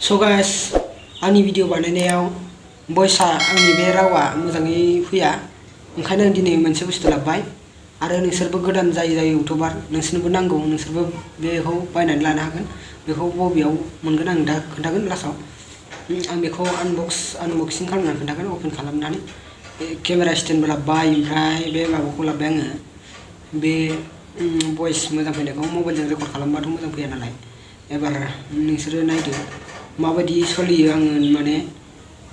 So guys, आंनि video बानायनायाव भइसआ आंनि बे रावा मोजाङै फैया, ओंखायनो आं दिनै मोनसे बुस्थु लाबोबाय आरो नोंसोरबो गोदान जाय इउटिउबार नोंसोरनोबो नांगौ, नोंसोरबो बेखौ बायनानै लानो हागोन। बेखौ बबेयाव मोनगोन आं दा खोन्थागोन लास्टआव। आं बेखौ आनबक्सिं खालामनानै खोन्थागोन अपेन खालामनानै। केमेरा स्टेन्डबो लाबोबाय, ओमफ्राय बे माबाखौ लाबोबाय आङो, बे भइस मोजां फैनायखौ। मबाइलजों रेकर्ड खालामबाथ' मोजां फैया नालाय। एबार नोंसोरो नायदो माबायदि सोलियो, आङो माने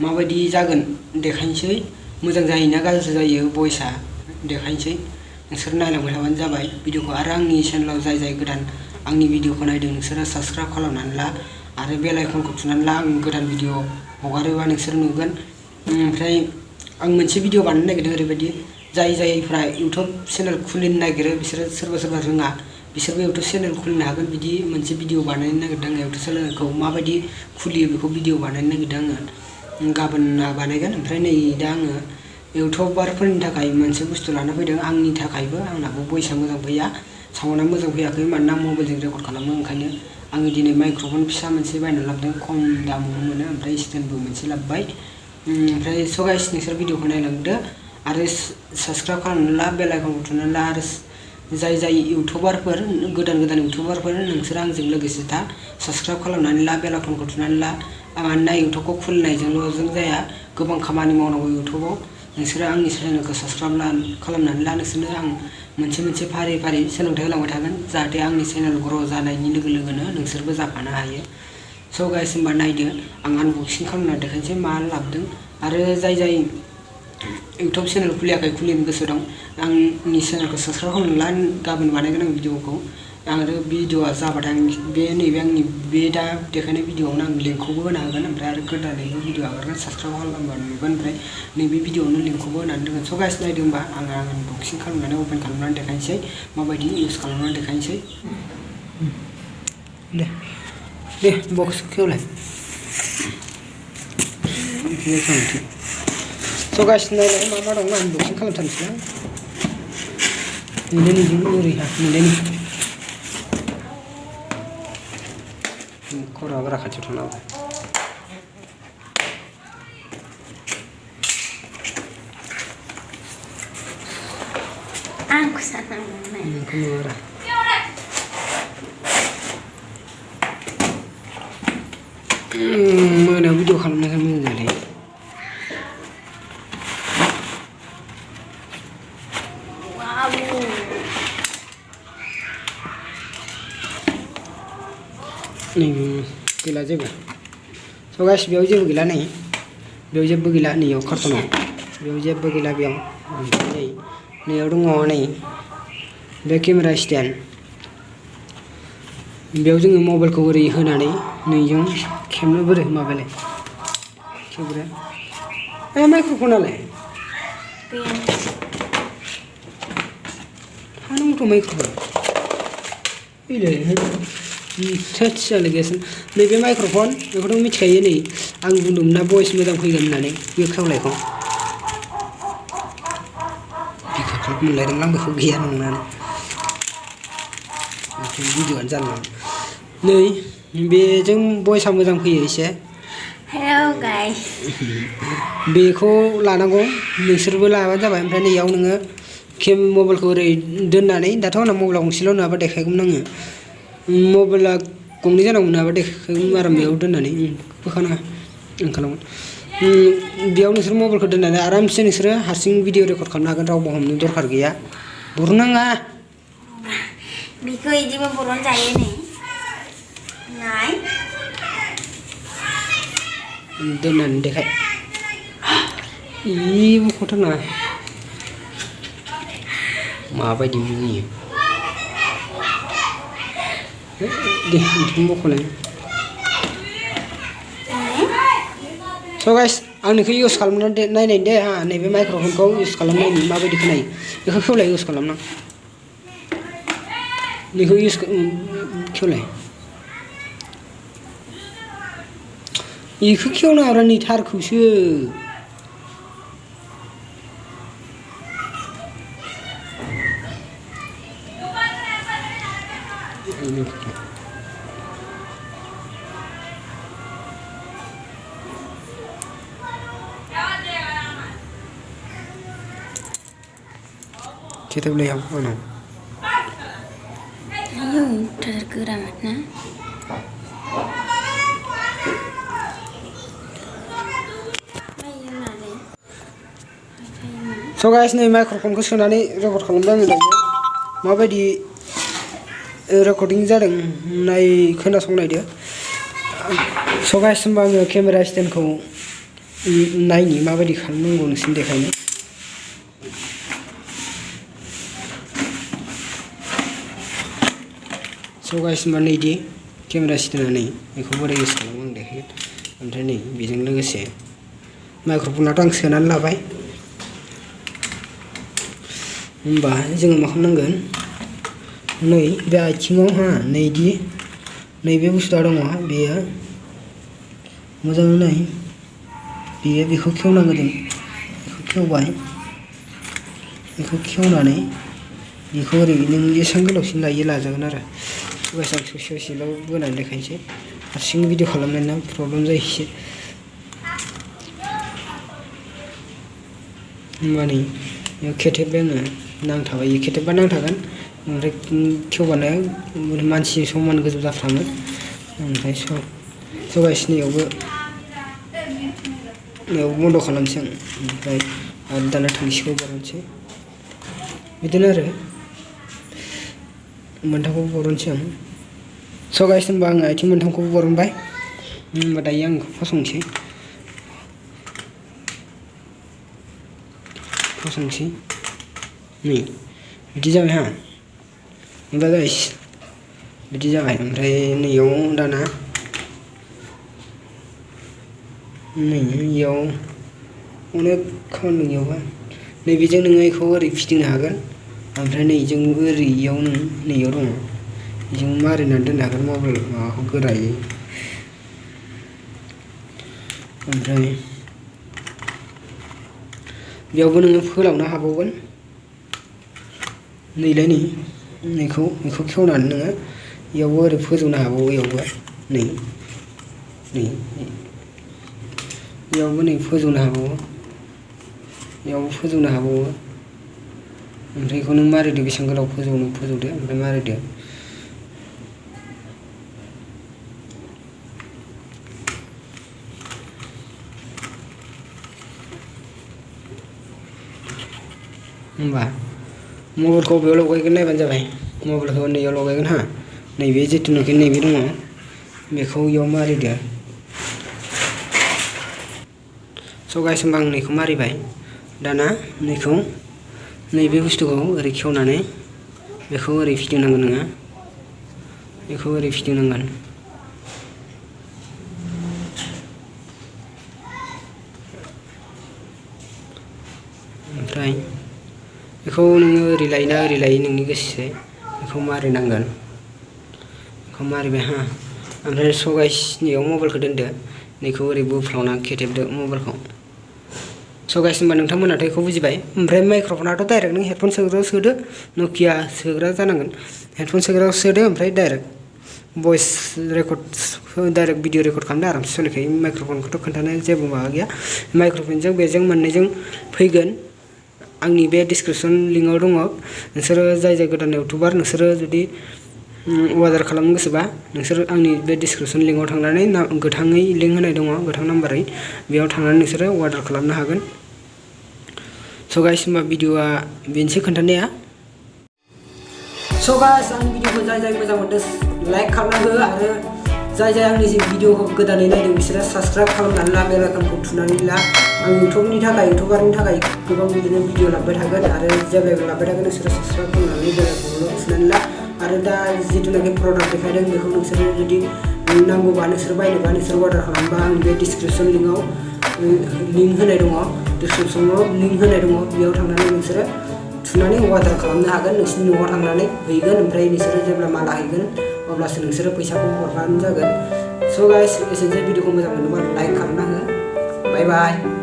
माबायदि जागोन देखायनोसै, मोजां जायोना गाज्रि जायो भइसआ देखायनोसै। नोंसोर नायलांबाय थाबानो जाबाय भिडिअखौ। आरो आंनि चेनेलाव जाय गोदान आंनि भिडिअखौ नायदों नोंसोरो साबस्क्राइब खालामनानै ला आरो बेल आइकनखौ थुनानै ला। आं गोदान भिडिअ हगारोबा नोंसोर नुगोन। ओमफ्राय आं मोनसे भिडिअ बानायनो नागिरदों ओरैबायदि, जायफ्रा इउटिउब चेनेल खुलिनो नागिरो बिसोरो सोरबा रोङा, बिसोरबो इउटिउब चेनेल खुलिनो हागोन। बिदि मोनसे भिडिअ बानायनो नागिरदों आङो। इउटिउब चेनेलखौ माबायदि खुलियो बेखौ भिडिअ बानायनो नागिरदों आङो। गाबोन बानायगोन। ओमफ्राय नै दा आङो इउटिउबारफोरनि थाखाय मोनसे बुस्थु लाना फैदों। आंनि थाखायबो, आंनाबो भइसआ मोजां फैया, साउन्डआ मोजां फैयाखै, मानोना मबाइलजों रेकर्ड खालामो। ओंखायनो आङो दिनै माइक्र'फन फिसा मोनसे बायनानै लाबोदों, खम दामावनो मोनो। ओमफ्राय स्टेन्डबो मोनसे लाबोबाय। ओमफ्राय स' गाइस, नोंसोर भिडिअखौ नायलांदो आरो साबस्क्राइब खालामनानै ला, बेल आइकनखौ थुनानै ला। आरो जाय इउटिउबारफोर गोदान इउटिउबारफोर नोंसोर आंजों लोगोसे दा साबस्क्राइब खालामनानै ला, बेल आइकनखौ थुनानै ला। मानोना इउटिउबखौ खुलिनायजोंल' जाया, गोबां खामानि मावनांगौ इउटिउबाव। नोंसोरो आंनि चेनेलखौ साबस्क्राइब खालामनानै ला। नोंसोरनो आं मोनसे फारि सोलोंथाइ होलांबाय थागोन, जाहाथे आंनि चेनेल ग्र' जानायनि लोगोनो नोंसोरबो जाफानो हायो। स' गाइस, होमबा नायदो, आं आनबक्सिं खालामना देखायनोसै मा लाबोदों। आरो जाय इउटिउब चेनेल खुलियाखै, खुलिनो गोसो दं, आंनि चेनेलखौ साबस्क्राइब खालामनानै ला। गाबोन बानायगोन आं भिडिअखौ। आरो भिडिअआ जाबाथाय नैबे आंनि बे दा देखायनाय भिडिअआवनो आं लिंकखौबो होना होगोन। ओमफ्राय आरो गोदानैबो भिडिअ हगारगोन, साबस्क्राइब खालामबानो नुगोन। ओमफ्राय नैबे भिडिअआवनो लिंकखौबो होनानै दोनगोन। स' गाइस, नायदो होमबा आं आनबक्सिं खालामनानै अपेन खालामनानै देखायनोसै, माबायदि इउज खालामनानै देखायनोसै। दे बक्स खेवलाय। स' गाइस, नायलाय मा दं, आनबक्सिं खालामथारनोसै। नुनायनि ओरैहा नुनायनि खर'आ बारा खाथियाव थांनांगौ। आंखौ साननांगौ नोंखौ नुवारा मोनायाव भिडिअ खालामनायखाय मोजां जादों। नैबे गैला जेबो। स' गाइस, बेयाव जेबो गैला, बेयाव जेबो गैला, नैयाव कार्टनाव बेयाव जेबो गैला। बेयाव ओमफ्राय नैयाव दङ नै बे केमेरा स्टेन्ड। बेयाव जोङो मबाइलखौ ओरै होनानै नैजों खेबनो बोरै माबालाय खेबग्रा। माइक्र'फनालाय थानांगौथ' माइक्र'फन जालाय गैयासो। नैबे माइक्र'फन, बेखौथ' मिथिखायो। नै आं बुंदोंमोन ना भइस मोजां फैगोन होननानै, बे खेवलायखौ बिखा खालाम मोनलायदोंमोन आं बेखौ गैया नंनानै। भिडिअआनो जाला। नै बेजों भइसआ मोजां फैयो एसे। हेल' गाइस, बेखौ लानांगौ, नोंसोरबो लाबानो जाबाय। ओमफ्राय नैयाव नोङो मबाइलखौ ओरै दोननानै, दाथ' आंना मबाइला गंसेल' नङाबा देखायगौमोन आङो। मबाइला गंनै जानांगौ, नङाबा देखायगौमोन आराम बेयाव दोननानै। बोखानाङा आं खालामगोन। बेयाव नोंसोर मबाइलखौ दोननानै आरामसे नोंसोरो हारसिं भिडिअ रेकर्ड खालामनो हागोन, रावबो हमनो दरखार गैया। बरनाङा बेखौ बिदिबो बरन जायो नै। नाय दोननानै देखाय। बख'थारनाङा, माबायदि नुयो दे बिदिखौनो बख'नाय। स' गाइस, आं नोंखौ इउज खालामनानै नायनाय दे। नैबे माइक्र'फनखौ इउज खालामनायनि माबायदि खोनायो बेखौ खेवलाय, इउज खालामनां बेखौ इउज खेवलाय। बेखौ खेवनाङा आरो नै थारखौसो। खेथेबलायाव आंनाव ayo tergerak na So guys, नै माइक्र'फनखौ सोनानै रेकर्ड खालामदों आङो दायो माबायदि रेकर्डिं जादों खोनासंनायदो So guys, होमबा आङो केमेरा स्टेन्डखौ नायनि माबायदि खालामनांगौ नोंसिनो देखायनो So guys, होमबा नैदि केमेरा स्टेन्डआ नै बेखौ बोरै इउज खालामो आं देखायगोन ओमफ्राय नै बेजों लोगोसे माइक्र'फनाथ' आं सोनानै लाबाय होमबा जोङो मा खालामनांगोन नै बे आथिङाव नैदि नैबे बुस्थुआ दङ बेयो मोजाङै नाय बेखौ खेवनांगोन बेखौ खेवबाय बेखौ खेवनानै बेखौ ओरै नों जेसेबां गोलावसिन लायो लाजागोन आरो गाइस आं ससेल' बोनानै देखायनोसै हारसिं भिडिअ खालामनायना प्रब्लेम जायो एसे होमबा नै बेयाव खेथेबबाय आङो नांथाबाय खेथेबबा नांथागोन ओमफ्राय खेवबानो मानसि समान गोजौ जाफ्रामो ओमफ्राय स' गाइस नैयावबो बन्द' खालामसै आं ओमफ्राय आरो दाना थांखिखौ बरनसै बिदिनो आरो मोनथामखौ बरनसै आं स' गाइस होनबा आङो आथिं मोनथामखौबो बरनबाय होनबा दायो आं फसंसै नै बिदि जाबाय होमबा गाइस बिदि जाबाय ओमफ्राय नैयाव दाना नै इयाव अनेक खामानि दं इयावबा नैबेजों नोङो बेखौ ओरै फिदिंनो हागोन ओमफ्राय नैजों ओरै इयाव नों नैयाव दङ बेजों मारिनानै दोननो हागोन मबाइल माबाखौ गोरायै ओमफ्राय बेयावबो नोङो फोलावनो हाबावगोन नैलाय बेखौ खेवनानै नोङो इयावबो ओरै फोजौनो हाबावो इयावबो नै इयावबो नै फोजौनो हाबावो इयावबो फोजौनो हाबावो ओमफ्राय बेखौ नों मारिदो बेसेबां गोलाव फोजौदो ओमफ्राय मारिदो होमबा मबाइलखौ बेयाव लगायगोन नायबानो जाबाय मबाइलखौ नैयाव लगायगोन नैबे जिथुनाखि नैबे दङ बेखौ इयाव मारिदो स' गाइस होमबा आं नैखौ मारिबाय दाना नैबे बुस्थुखौ ओरै खेवनानै बेखौ ओरै फिदिंनांगोन नोङो बेखौ ओरै फिदिंनांगोन ओमफ्राय बेखौ नोङो ओरै लायोना ओरै लायो नोंनि गोसोसै बेखौ मारिनांगोन बेखौ मारिबाय ओमफ्राय स' गाइस नैयाव मबाइलखौ दोनदो नैखौ ओरै बोफ्लावना खेथेबदो मबाइलखौ स' गाइस होनबा नोंथांमोनाथ' बेखौ बुजिबाय ओमफ्राय माइक्र'फनाथ' डाइरेक्ट नों हेडफन सोग्रायाव सोदो नकिया सोग्रा जानांगोन हेडफन सोग्रायाव सोदो ओमफ्राय डाइरेक्ट भइस रेकर्ड डाइरेक्ट भिडिअ रेकर्ड खालामदो आरामसे सोलिखायो माइक्र'फनखौथ' खोन्थानाय जेबो माबा गैया माइक्र'फनजों बेजों मोननैजों फैगोन आंनि बे डिसक्रिपसन लिंकआव दङ नोंसोरो जाय गोदान इउटुबार नोंसोरो जुदि अर्डार खालामनो गोसोबा नोंसोर आंनि बे डिसक्रिपसन लिंकआव थांनानै गोथाङै लिंक होनाय दङ गोथां नाम्बारै बेयाव थांनानै नोंसोरो अर्डार खालामनो हागोन स' गाइस होमबा भिडिअआ बेनोसै खोन्थानाया स' गाइस आंनि भिडिअखौ जाय मोजां मोनदों लाइक खालामना हो आरो जाय आंनि भिडिअखौ गोदानै नायदों बिसोरो साबस्क्राइब खालामनानै ला बेल आइकनखौ थुनानै ला आं इउटुबरनि थाखाय गोबां बिदिनो भिडिअ लाबोबाय थागोन आरो जेब्लायबो लाबोबाय थागोन नोंसोरो साबस्क्राइब खालामनानै बेल आइकनखौ थुनानै ला आरो दा जिथुनाखि प्रडाक्ट देखायदों बेखौ नोंसोरो जुदि नांगौबा नोंसोर बायनोबा नोंसोर अर्डार खालामबा आं बे डिसक्रिपसन लिंकआव लिंक होनाय दङ डिसक्रिपसनाव लिंक होनाय दङ बेयाव थांनानै नोंसोरो थुनानै अर्डार खालामनो हागोन नोंसिनि न'आव थांनानै हैगोन ओमफ्राय नोंसोरो जेब्ला माला हैगोन अब्लासो नोंसोरो फैसाखौ हरबानो जागोन स' गाइस एसेनोसै भिडिअखौ मोजां मोनोबा लाइक खालामना हो बाय बाय